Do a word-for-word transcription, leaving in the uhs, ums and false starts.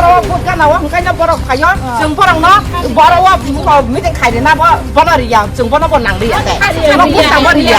O vote gana o hwnkhe no borok phaio, chwng borok no borok o meeting khairina bo, bono riya, chwng bono bo nang riya de. Chwng bo tamo riya.